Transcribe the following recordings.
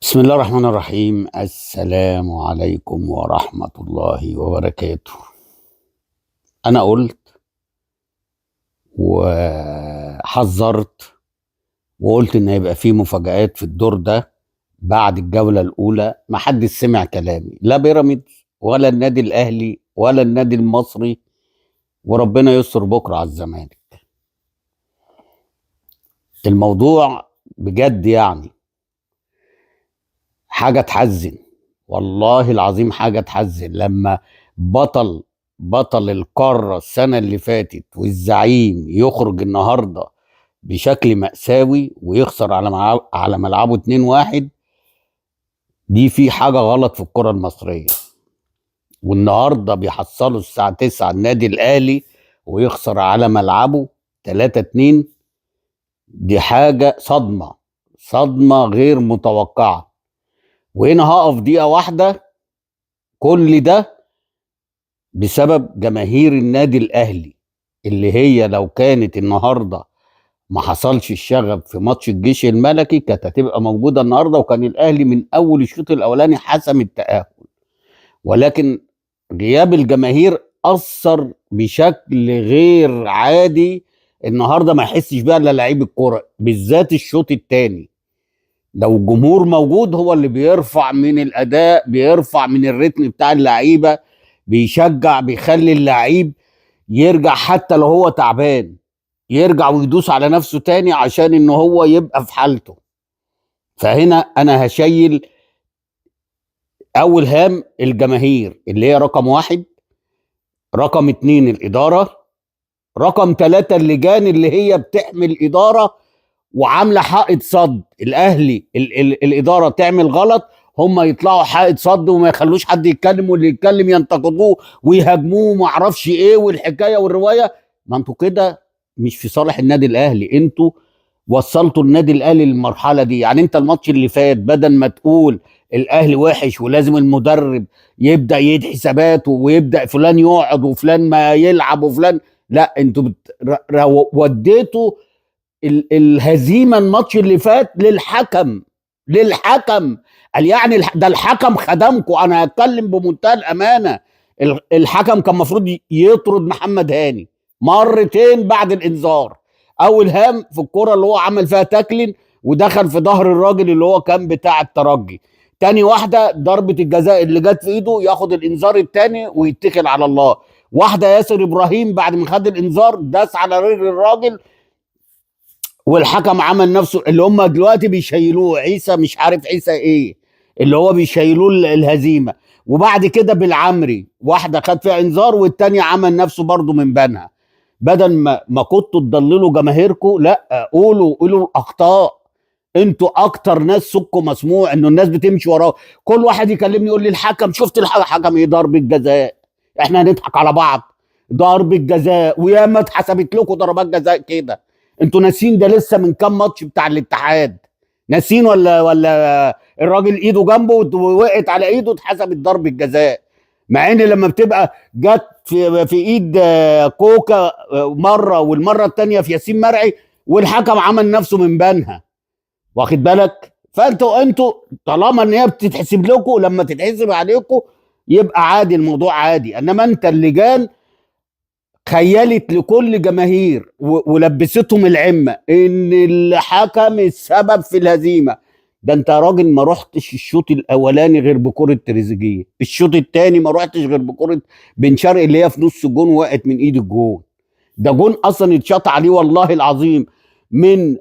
بسم الله الرحمن الرحيم. السلام عليكم ورحمة الله وبركاته. أنا قلت وحذرت وقلت إن هيبقى فيه مفاجآت في الدور ده بعد الجولة الأولى. ما حدش سمع كلامي، لا بيراميدز ولا النادي الأهلي ولا النادي المصري، وربنا يستر بكرة على الزمالك. الموضوع بجد يعني حاجة تحزن، والله العظيم حاجة تحزن لما بطل القارة السنة اللي فاتت والزعيم يخرج النهاردة بشكل مأساوي ويخسر على ملعبه 2-1. دي في حاجة غلط في الكرة المصرية. والنهاردة بيحصلوا الساعة 9 النادي الأهلي ويخسر على ملعبه 3-2. دي حاجة صدمة، صدمة غير متوقعة. وهنا هقف دقيقة واحدة. كل ده بسبب جماهير النادي الأهلي، اللي هي لو كانت النهاردة ما حصلش الشغب في ماتش الجيش الملكي كانت هتبقى موجودة النهاردة، وكان الأهلي من أول الشوط الأولاني حسم التأهل. ولكن غياب الجماهير أثر بشكل غير عادي النهاردة، ما يحسش بقى إلا لعيب الكورة، بالذات الشوط الثاني. لو الجمهور موجود هو اللي بيرفع من الأداء، بيرفع من الريتم بتاع اللعيبة، بيشجع، بيخلي اللعيب يرجع حتى لو هو تعبان، يرجع ويدوس على نفسه تاني عشان ان هو يبقى في حالته. فهنا انا هشيل اول هام الجماهير اللي هي رقم 1، رقم 2 الإدارة، رقم 3 اللجان اللي هي بتحمي الإدارة وعامله حائط صد. الاهلي ال الادارة تعمل غلط، هم يطلعوا حائط صد وما يخلوش حد يتكلم، واللي يتكلم ينتقدوه ويهاجموه وما اعرفش ايه والحكاية والرواية. ما انتوا كده مش في صالح النادي الاهلي، انتوا وصلتوا النادي الاهلي للمرحلة دي. يعني انت الماتش اللي فات بدل ما تقول الاهلي وحش ولازم المدرب يبدا يعيد حساباته ويبدا فلان يقعد وفلان ما يلعب وفلان، لا، انتوا وديتوا الهزيمة الماتش اللي فات للحكم، للحكم. قال يعني ده الحكم خدمكم. انا هتكلم بمنتهى الامانة، الحكم كان المفروض يطرد محمد هاني مرتين بعد الانذار. اول هام في الكره اللي هو عمل فيها تاكلين ودخل في ظهر الراجل اللي هو كان بتاع الترجي. تاني واحدة ضربه الجزاء اللي جت في ايده ياخد الانذار التاني ويتكل على الله. واحدة ياسر ابراهيم بعد ما خد الانذار داس على رجل الراجل والحكم عمل نفسه اللي هم دلوقتي بيشيلوه عيسى، مش عارف عيسى ايه اللي هو بيشيلوه الهزيمة. وبعد كده بالعمري واحدة خد فيها انذار والتانية عمل نفسه برضو من بنها. بدل ما كنتوا تضللوا جماهيركم، لا، قولوا الاخطاء. انتوا اكتر ناس صوتكم مسموع، انه الناس بتمشي وراه. كل واحد يكلمني يقول لي الحكم، شفت الحكم ايه؟ ضربه جزاء. احنا هنضحك على بعض؟ ضربه جزاء، وياما اتحسبت لكم ضربات جزاء كده. انتوا ناسين ده لسه من كام ماتش بتاع الاتحاد، ناسين ولا الراجل ايده جنبه ووقعت على ايده اتحسبت ضربه جزاء. مع ان لما بتبقى جت في ايد كوكا مرة، والمرة الثانية في ياسين مرعي، والحكم عمل نفسه من بنها، واخد بالك؟ فانتوا طالما ان هي بتتحسب لكم، لما تتحسب عليكم يبقى عادي، الموضوع عادي. انما انت اللجان خيلت لكل جماهير ولبستهم العمه ان الحكم السبب في الهزيمة. ده انت يا راجل ما رحتش الشوط الاولاني غير بكره تريزيجيه، الشوط الثاني ما رحتش غير بكره بن شرقي اللي هي في نص الجون وقعت من ايد الجون. ده جون اصلا اتشاط عليه والله العظيم من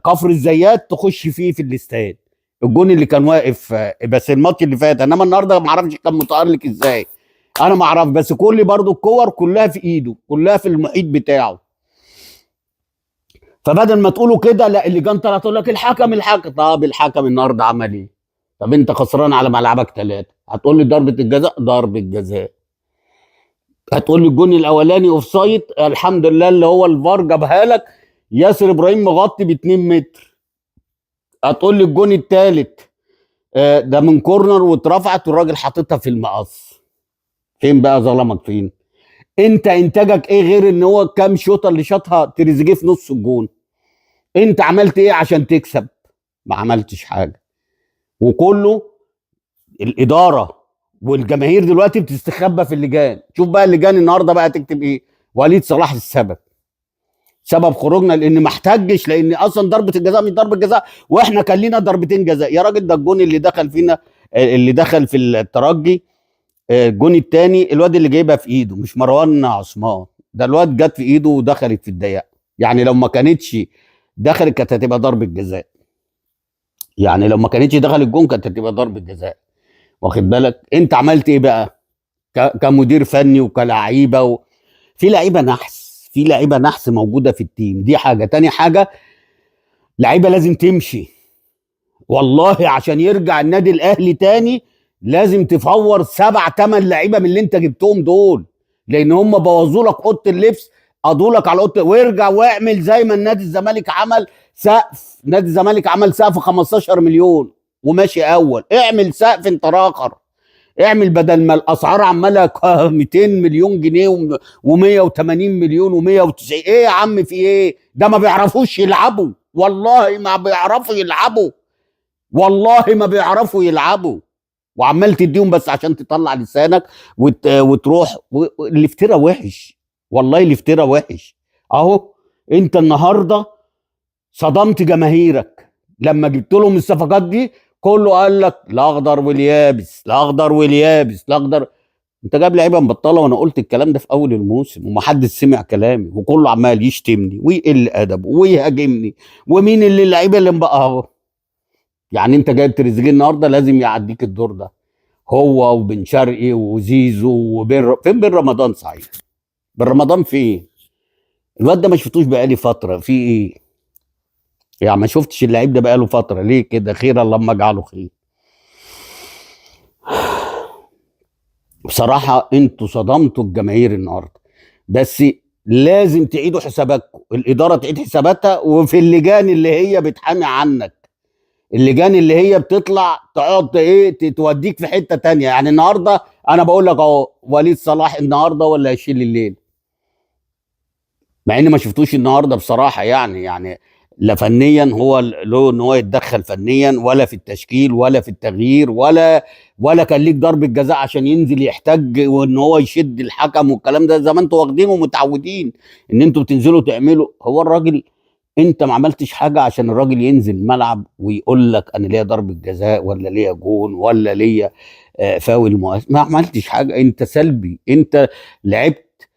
كفر الزيات تخش فيه في الاستاد، الجون اللي كان واقف بس الماتش اللي فات. انما النهارده ما اعرفش كان متالق ازاي، انا ما اعرف، بس كل برضو الكور كلها في ايده، كلها في المحيط بتاعه. فبدل ما تقولوا كده، لا، اللجان طلعت تقول لك الحكم الحكم. طب الحكم النهارده عمل ايه؟ طب انت خسران على ملعبك 3، هتقول لي ضربه الجزاء؟ ضربه جزاء. هتقول لي الجون الاولاني offside، الحمد لله اللي هو الفار جابها لك، ياسر ابراهيم مغطي ب 2 متر. هتقول لي الجون الثالث ده من corner واترفعت والراجل حاططها في المقص. فين بقى ظلمك؟ فين؟ انت انتاجك ايه غير ان هو كام شوطه اللي شاطها تريزيجيه في نص الجون؟ انت عملت ايه عشان تكسب؟ ما عملتش حاجة. وكله الادارة والجماهير دلوقتي بتستخبى في اللجان. شوف بقى اللجان النهارده بقى تكتب ايه؟ وليد صلاح السبب، سبب خروجنا لان ما احتجش، لان اصلا ضربه الجزاء مش ضربه جزاء، واحنا كان لينا ضربتين جزاء. يا راجل ده الجون اللي دخل فينا، اللي دخل في الترجي، الجون الثاني الواد اللي جايبها في ايده مش مروان عثمان، ده الواد جت في ايده ودخلت في الضيق. يعني لو ما كانتش دخلت كانت هتبقى ضربه جزاء، يعني لو ما كانتش دخلت الجون كانت هتبقى ضربه جزاء. واخد بالك؟ انت عملت ايه بقى كمدير فني وكلعيبه في لعيبة نحس، في لعيبة نحس موجودة في ال team، دي حاجة. تاني حاجة، لعيبة لازم تمشي والله عشان يرجع النادي الاهلي تاني. لازم تفور 7 8 لعيبة من اللي انت جبتهم دول، لان هم بوظوا لك اوضة اللبس، قضوا لك على اوضة. وارجع واعمل زي ما النادي الزمالك عمل سقف، نادي الزمالك عمل سقف 15 مليون وماشي اول. اعمل سقف انت راخر، اعمل بدل ما الاسعار عماله 200 مليون جنيه و180 مليون و190. ايه يا عم في ايه ده؟ ما بيعرفوش يلعبوا والله، ما بيعرفوا يلعبوا والله، ما بيعرفوا يلعبوا. وعمال تديهم بس عشان تطلع لسانك وتروح. الافتراء وحش والله، الافتراء وحش. اهو انت النهارده صدمت جماهيرك لما جبت لهم الصفقات دي، كله قال لك الاخضر واليابس، الاخضر واليابس، الاخضر. انت جايب لعيبة مبطله، وانا قلت الكلام ده في اول الموسم ومحدش سمع كلامي، وكله عمال يشتمني ويقل ادبه ويهاجمني. ومين اللي اللعيبة اللي مبقى اهو؟ يعني انت جايب تريزيجيه النهارده لازم يعديك الدور ده، هو وبن شرقي وزيزو وبن فين بن رمضان؟ صحيح بن رمضان فين؟ الواد ده ما شفتوش بقالي فترة، في ايه؟ يعني ما شفتش اللعيب ده بقاله فترة، ليه كده؟ خير اللهم اجعله خير. بصراحة انتوا صدمتوا الجماهير النهارده، بس لازم تعيدوا حساباتكم، الادارة تعيد حساباتها، وفي اللجان اللي هي بتحامي عنك، اللجان اللي هي بتطلع تقعد ايه توديك في حتة تانية. يعني النهارده انا بقول لك اهو، وليد صلاح النهارده ولا هيشيل الليل، مع اني ما شفتوش النهارده بصراحة. يعني لا فنيا هو له ان هو يتدخل فنيا، ولا في التشكيل، ولا في التغيير، ولا كان ليك ضربه جزاء عشان ينزل يحتج وان هو يشد الحكم والكلام ده، زي ما انتوا واخدينه ومتعودين ان انتوا بتنزلوا تعملوا. هو الراجل انت ما عملتش حاجة عشان الراجل ينزل الملعب ويقول لك انا ليا ضربه جزاء ولا ليا جون ولا ليا فاول مؤثر، ما عملتش حاجة. انت سلبي، انت لعبت.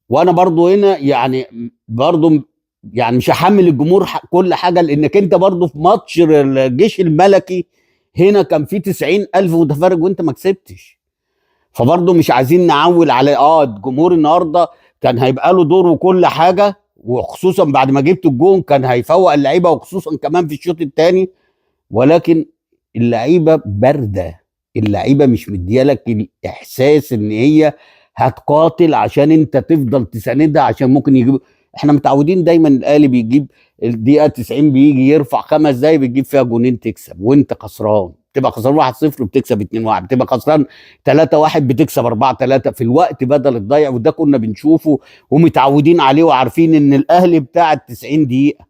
وانا برضو هنا يعني برضو يعني مش هحمل الجمهور كل حاجة، لانك انت برضو في ماتش الجيش الملكي هنا كان في 90,000 متفرج وانت ما كسبتش. فبرضو مش عايزين نعول على الجمهور النهارده كان هيبقى له دور وكل حاجة، وخصوصا بعد ما جبت الجون كان هيفوق اللعيبة، وخصوصا كمان في الشوط الثاني. ولكن اللعيبة باردة، اللعيبة مش مديالك الاحساس ان هي هتقاتل عشان انت تفضل تساندها، عشان ممكن يجيب. احنا متعودين دايما الاهلي بيجيب الدقيقة 90 بيجي يرفع 5 دقايق بتجيب فيها جونين تكسب وانت خسران، بتبقى خسران 1-0 وبتكسب 2-1، بتبقى خسران 3-1 بتكسب 4-3 في الوقت بدل الضيع. وده كنا بنشوفه ومتعودين عليه وعارفين ان الاهلي بتاع ال 90 دقيقة،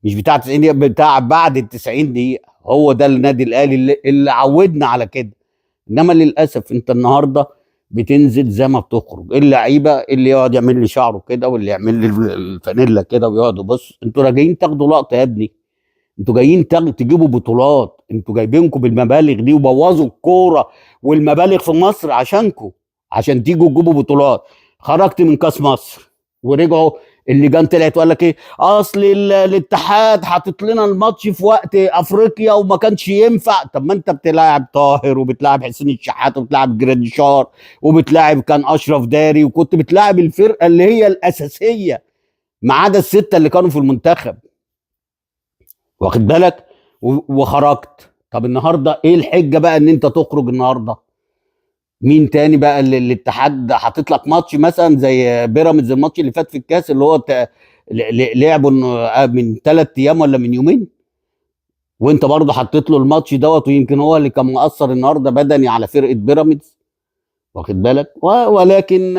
مش بتاع 90 دقيقة، بتاع بعد ال 90 دقيقة. هو ده النادي الاهلي اللي عودنا على كده. انما للاسف انت النهارده بتنزل زي ما بتخرج، اللعيبة اللي يقعد يعمل لي شعره كده واللي يعمل لي الفانيلا كده ويقعد يبص. انتوا راجعين تاخدوا لقطة يا ابني، انتوا جايين تجيبوا بطولات، انتوا جايبينكم بالمبالغ دي وبوظوا الكورة والمبالغ في مصر عشانكم، عشان تيجوا تجيبوا بطولات. خرجت من كاس مصر ورجعوا اللجان طلعت وقال لك ايه، اصل الاتحاد حاطط لنا الماتش في وقت افريقيا وما كانش ينفع. طب ما انت بتلاعب طاهر وبتلاعب حسين الشحات وبتلاعب جراديشار وبتلاعب كان اشرف داري، وكنت بتلاعب الفرقة اللي هي الاساسية ما عدا الستة اللي كانوا في المنتخب، واخد بالك، وخرجت. طب النهارده ايه الحجة بقى ان انت تخرج النهارده؟ مين تاني بقى اللي الاتحاد حاطط لك ماتش مثلا زي بيراميدز الماتش اللي فات في الكاس اللي هو لعبه من 3 ايام ولا من يومين، وانت برضه حطيت له الماتش دوت، ويمكن هو اللي كان مؤثر النهارده بدني على فرقه بيراميدز، واخد بالك. ولكن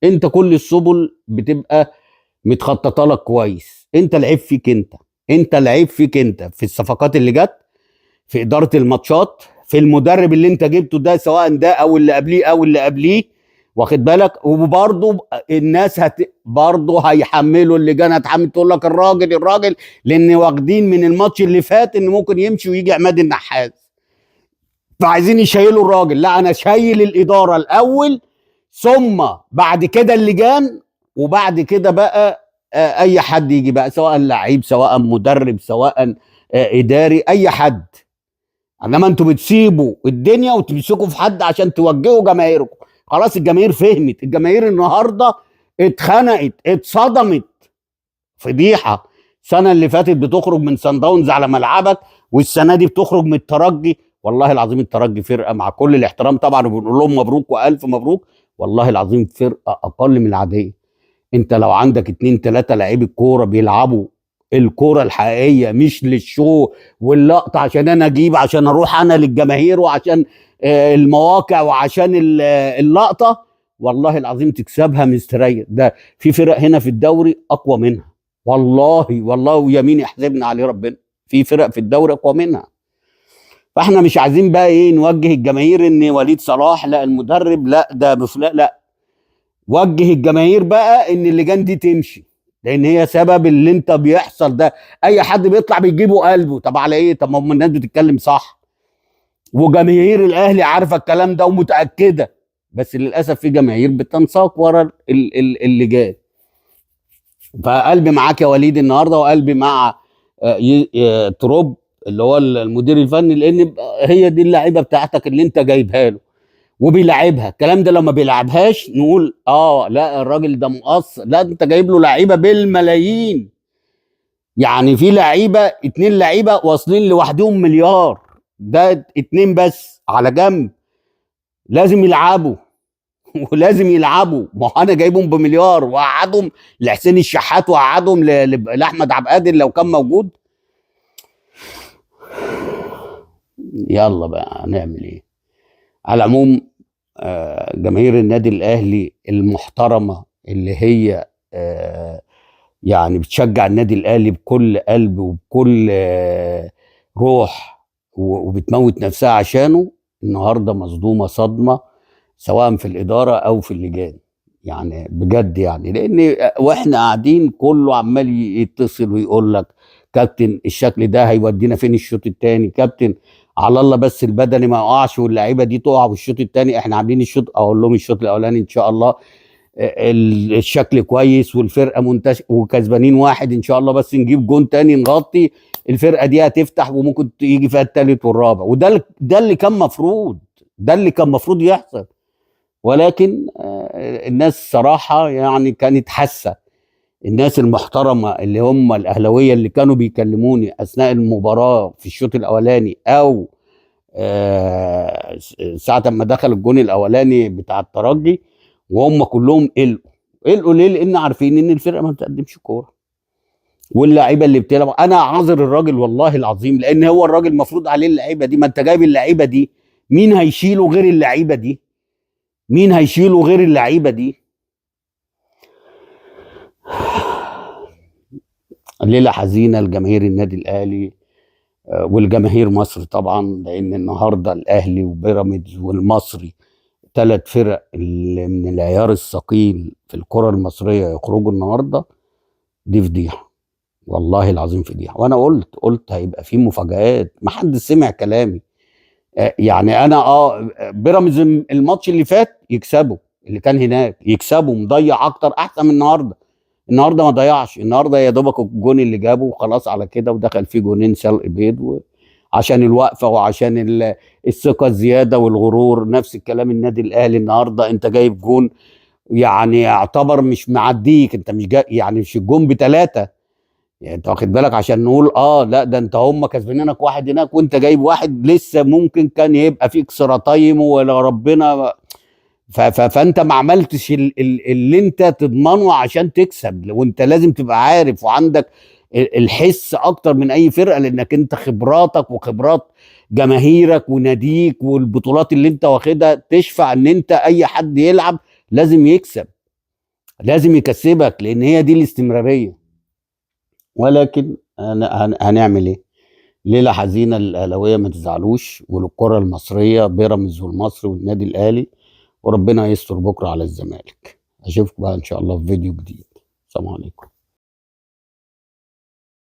انت كل السبل بتبقى متخططه لك كويس. انت العيب فيك انت، انت العيب فيك انت في الصفقات اللي جت، في ادارة الماتشات، في المدرب اللي انت جبته ده، سواء ده او اللي قبليه او اللي قبليه، واخد بالك؟ وبرضه الناس برضه هيحملوا اللجان، هتحمل تقول لك الراجل الراجل، لان واخدين من الماتش اللي فات ان ممكن يمشي ويجي عماد النحاس، فعايزين يشيلوا الراجل. لا، انا شايل الادارة الاول، ثم بعد كده اللجان، وبعد كده بقى اي حد يجي بقى، سواء لعيب سواء مدرب سواء اداري، اي حد. انما انتوا بتسيبوا الدنيا وتمسكوا في حد عشان توجهوا جماهيركم. خلاص الجماهير فهمت، الجماهير النهارده اتخنقت، اتصدمت، فضيحة. السنة اللي فاتت بتخرج من سان داونز على ملعبك، والسنة دي بتخرج من الترجي. والله العظيم الترجي فرقه، مع كل الاحترام طبعا، وبنقول لهم مبروك والف مبروك، والله العظيم فرقه اقل من العادية. انت لو عندك 2 3 لعيب الكورة بيلعبوا الكورة الحقيقية، مش للشو واللقطه عشان انا اجيب، عشان اروح انا للجماهير، وعشان المواقع، وعشان اللقطة، والله العظيم تكسبها مستريح. ده في فرق هنا في الدوري اقوى منها، والله والله ويمين يحاسبنا عليه ربنا، في فرق في الدوري اقوى منها. فاحنا مش عايزين بقى ايه نوجه الجماهير ان وليد صلاح لا المدرب لا ده بفلان، لا، وجه الجماهير بقى ان اللجان دي تمشي، لان هي سبب اللي انت بيحصل ده. اي حد بيطلع بيجيبه قلبه، طب على ايه؟ طب ما هم الناس بتتكلم صح، وجماهير الاهلي عارفه الكلام ده ومتاكده، بس للاسف في جماهير بتنساق ورا اللجان. فقلبي معاك يا وليد النهارده، وقلبي مع تروب اللي هو المدير الفني، لان هي دي اللعيبة بتاعتك اللي انت جايبها له وبيلعبها. الكلام ده لو ما بيلعبهاش نقول لا الراجل ده مقصر، لا انت جايب له لعيبة بالملايين. يعني في لعيبة، 2 لعيبة واصلين لوحدهم مليار، ده 2 بس على جنب لازم يلعبوا ولازم يلعبوا. ما هو انا جايبهم بمليار، وقعدهم لحسين الشحات، وقعدهم لاحمد عبد القادر لو كان موجود. يلا بقى هنعمل ايه؟ على العموم جماهير النادي الاهلي المحترمة اللي هي يعني بتشجع النادي الاهلي بكل قلب وبكل روح وبتموت نفسها عشانه، النهارده مصدومة صدمة، سواء في الادارة او في اللجان، يعني بجد. يعني لان واحنا قاعدين كله عمال يتصل ويقول لك كابتن الشكل ده هيودينا فين الشوط الثاني، كابتن على الله بس البدني ما يقعش واللعيبة دي تقع، والشوط الثاني احنا عاملين الشوط، اقول لهم الشوط الاولاني ان شاء الله الشكل كويس والفرقة منتشرة وكسبانين 1 ان شاء الله، بس نجيب جون تاني نغطي الفرقة دي هتفتح وممكن يجي فيها الثالث والرابع. وده ده اللي كان مفروض، ده اللي كان مفروض يحصل. ولكن الناس صراحة يعني كانت حاسه، الناس المحترمة اللي هم الاهلاوية اللي كانوا بيكلموني اثناء المباراة في الشوط الاولاني او ساعة ما دخل الجون الاولاني بتاع الترجي، وهم كلهم قلقوا. قلقوا ليه؟ لان عارفين ان الفرقة ما بتقدمش كورة واللعيبة اللي بتلعب. انا عاذر الراجل والله العظيم، لان هو الراجل المفروض عليه اللعيبة دي. ما انت جايب اللعيبة دي، مين هيشيله غير اللعيبة دي؟ مين هيشيله غير اللعيبة دي؟ ليلة حزينة لجماهير النادي الاهلي والجماهير مصر طبعا، لان النهارده الاهلي وبيراميدز والمصري 3 فرق اللي من العيار الثقيل في الكره المصرية يخرجوا النهارده. دي فضيحة والله العظيم، فضيحة. وانا قلت هيبقى في مفاجآت، ما حد سمع كلامي. يعني انا بيراميدز الماتش اللي فات يكسبه، اللي كان هناك يكسبه، مضيع اكتر احسن من النهارده. النهارده ما ضيعش، النهارده يا دوبك الجون اللي جابه وخلاص على كده، ودخل فيه جونين سلق بيض عشان الوقفة وعشان الثقة الزيادة والغرور. نفس الكلام النادي الاهلي النهارده، انت جايب جون يعني يعتبر مش معديك، انت مش جاي يعني مش الجون ب3، يعني انت واخد بالك، عشان نقول لا ده انت هم كسبانينك 1 هناك وانت جايب 1 لسه ممكن كان يبقى فيك سرطايم ولا ربنا. فانت ما عملتش اللي انت تضمنه عشان تكسب، وانت لازم تبقى عارف وعندك الحس اكتر من اي فرقه، لانك انت خبراتك وخبرات جماهيرك وناديك والبطولات اللي انت واخدها تشفع ان انت اي حد يلعب لازم يكسب، لازم يكسبك، لان هي دي الاستمرارية. ولكن هنعمل ايه؟ ليلة حزينة للاهلاويه، ما تزعلوش، وللكره المصرية، بيراميدز والمصري والنادي الاهلي، وربنا يستر بكره على الزمالك. اشوفكم بقى ان شاء الله في فيديو جديد. السلام عليكم.